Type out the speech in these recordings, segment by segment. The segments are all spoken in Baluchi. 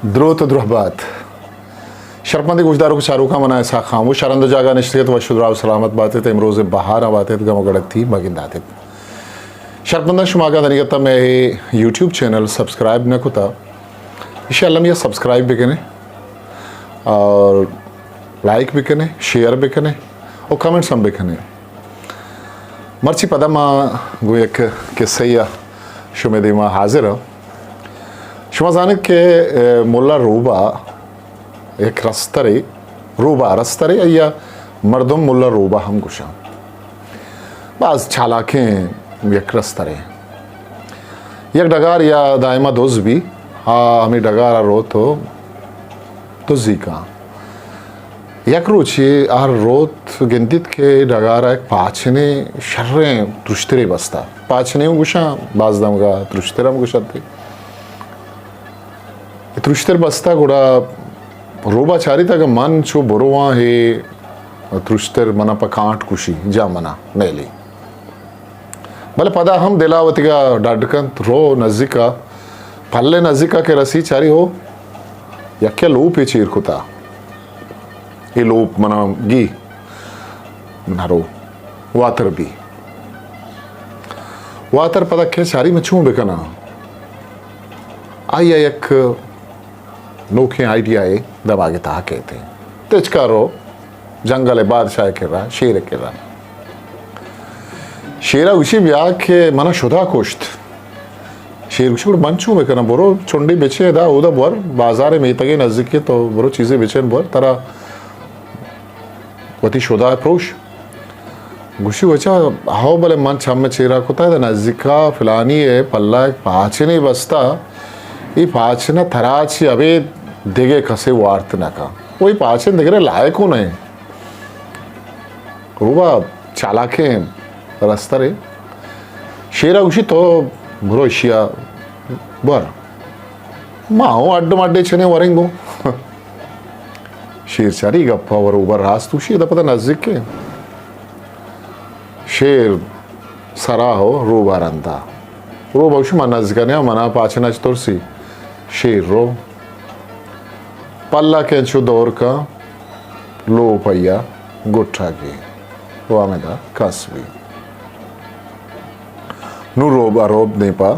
دروت و درہبات۔ شرپمندیں گوشداروک و چاروکاں، من آں اسحاق خاموش، ہر ہند و جاگہ نشتگ ات، وش و دراہ و سلامت بات ات، امروز بہاراں بات ات، گم و گڑتی مگندات ات۔ شرپمنداں، شما اگاں دنیگتا مئے یوٹیوب چینل سبسکرائب نہ کتا، ایشی المی سبسکرائب بکنے اور لائک بکنے، شیئر بکنے اور کمنٹس ہم بکنے۔ مرچی پدا ما گوں یک قصہ یا شمے دیما حاضر ہاں۔ شما زانت کہ، اے، ملا روبا یک رسترے، روبا رسترے، یا مردم ملا روبا ہم گوشاں۔ باز چالاکیں یک رسترے۔ یک ڈگار یا دائما دز بی، آ ہمیں ڈگارا روت و دزی کاں۔ یک روچے آ روت گندیت کہ ڈگارا یک پاچنے شریں ترشترے بستا۔ پاچنے ہم گوشاں، باز دمگا ترشتر ہم گوشنت۔ اے ترشتر بستا گڑا روبا چاریت اگاں من چو برواں ہے ترشتر منا پہ کانٹ کشی، جا منا نیلی۔ بلے پدا ہم دلا وتیگا ڈڈ کنت، رو نزیکا، پلے نزیکا کہ رسی چاری ہو، یکے لوپے چیر کتا۔ اے لوپ منا گی، منا رو واتر بی۔ واتر پدا کہ چاری من چون بکناں؟ آئی ء یک نوکیں آئیڈیا ء دماغ ء تہا کیت۔ تچکا رو جنگل ء بادشاہ ء کرا، شیر ء کرا۔ شیر ء گوشی، بیا کہ منا شدا کشت۔ شیر گوشی، گڑا من چون بکناں؟ برو چنڈے بچے ادا، اودا بور، بازار ء میتگ ء نزدیک ء، تو برو چیزے بچین بور، ترا وتی شدا ء پروش۔ گوشی، بچا، ہو، بلے من چم چیرا کتا، ادا نزیکا فلانی ء پلہ پاچنے بستا، اے پاچنا ترا چی ابید دگہ کسے وارت نہ کن۔ وہی پاچن دگرے لائق نہ۔ روبا چالاکیں رسترے۔ شیرا گوشی، تو برو اشیا بر۔ ما ہوں اڈ مڈے چنے وریں گوں۔ شیر چاری گپا و روبا راست گوشی، ادا پدا نزیک کے۔ شیر سرا ہو روبا رندا۔ روبا گوشی، من نزیکا نیا، منا پاچنا چ ترسی۔ شیر رو۔ پلا کینچو دور کا، لو پیا گٹا کی۔ و ہمدا کس بی۔ نو روبا روب دیں پا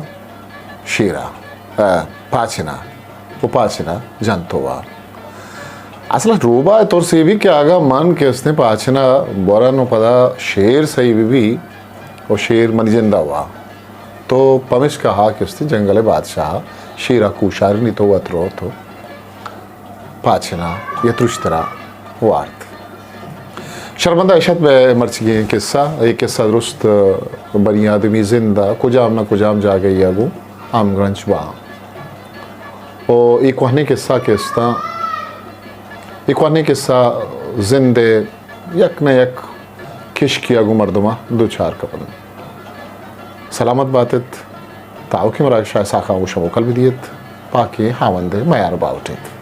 شیرا، ا، پاچنا، و پاچنا جنتو وا۔ اصلا روبا ترسی بی کہ آگا من کہ استیں پاچنا بورن و پدا شیر صحیح بی بی و شیر منی جندا وا۔ تو پمشکا ہا کہ استیں جنگل بادشاہ شیرا کوشارنی تو وت رو تو۔ پاچنا یا ترشترا وارت۔ شرمندہ اشت بہ مرچیگیں قصہ، اے قصہ درست بنی آدمی زندہ کجام نہ کجام جاگہ یا گوں ہمگرنچ با۔ او اے کوہنیں قصہ کہ استاں، اے کوہنیں قصہ زندے یک نہ یک کشکیا گوں مردما دوچار کپن۔ سلامت باتت، تاوکیں مراگشا اسحاق خاموشا موکل بدیت، پاکیں ہاوند میار باوٹیت۔